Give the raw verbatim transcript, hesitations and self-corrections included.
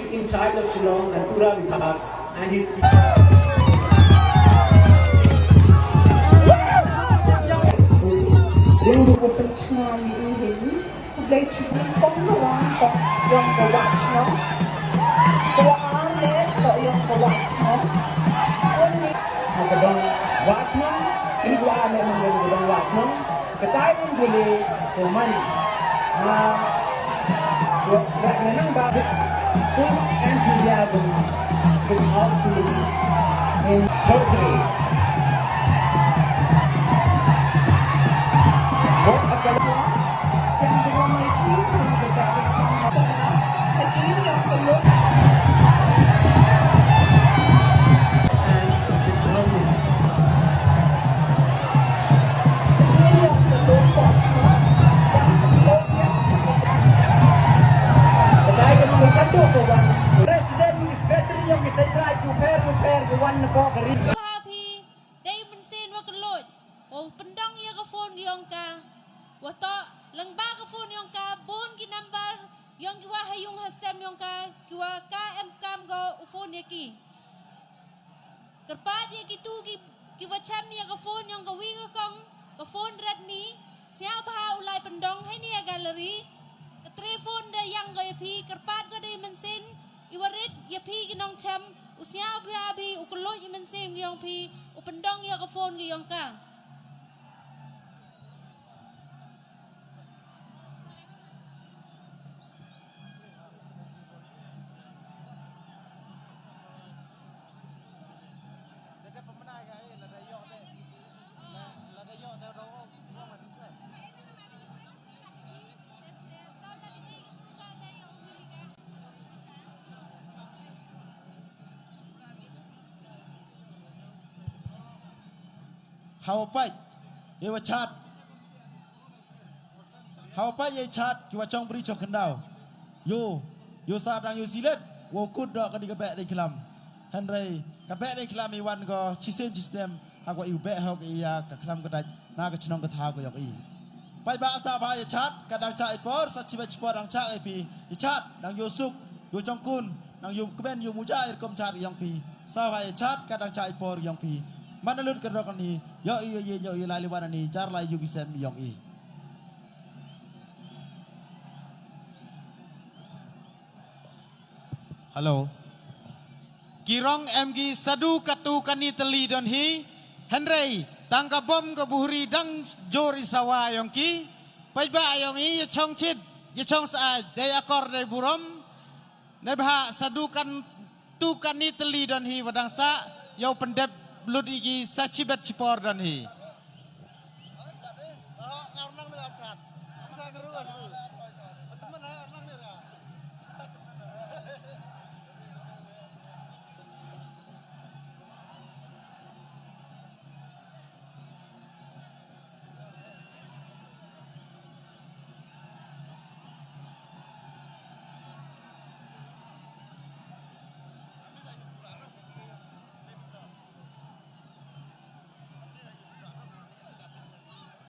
In charge of Shillong and Tura Vibhag and his team. Yung dugo pagchang yung hini, kublai chibun kong nawang kong yung kawach no. Kawang le, to yung kawach no. Yung ni. Ang kadang wach no, ini gua ane mang yung kadang wach no. Katai nang bule ko man. Ha, wa, wa, nang ba, ko enthusiasm is outplaying in totally. What a color. President, Secretary yong ki Seitraij ki u pher u pher ki wan na ko ka ri. Sñiawbha phi, dei mynsiem wa kyllood, wow pyndong ya ka phone yong ka, wa toh lyngba ka phone yong ka, bun ki number yong ki wa ha yung ha sem yong ka, ki wa ka em kam ko u phone ya ki. Kyrpad ya kitu ki, ki wa chem ya ka phone yong ka wi ka kong, ka phone Redmi, sñiawbha u lai pyndong heini ya gallery. Ka tre phone da yang ko ya phi, kyrpad ko dei mynsiem, i wa rit ya phi ki nongchem, u sñiawbha phi, u kyllood i mynsiem yong phi, u pyndong ya ka phone ki yong ka. Hawa pait, ye wa chat. Hawa pait ye chat, ki wa chong bri chong khyndaw. Yo, yo sa dang yo silet, wow kut doh kani ka beh dei khlam. Hynrei, ka beh dei khlam i wan ko, chisien chisnem, ha ko i u beh hok i ya, ka khlam ka dait, na ka chnong ka thaw ka yok i. Pait ba sa ba ye chat, ka dang cha i por, sa chi ba chi por dang cha i phi, i chat, dang yo suk, yo chong kun, dang yo kmen, yo muja i rukom chat yong phi. Sa ba ye chat, ka dang cha i por yong phi. Man lut ka rok ni, yo i, yo i, yo i lai liwan ni, char lai yo ki sem yong i. Hello. Ki rong em ki sadu katu kani tali don hi, hynrei, tang ka bom ka buhri dang jor i sawa yong ki, pait ba yong i, ya chong chit, ya chong sa, dei akor dei burom, ne bha sadu kan tu kani tali don hi wa dang sa, yow pyndep lut i ki sa chibet chipor don hi.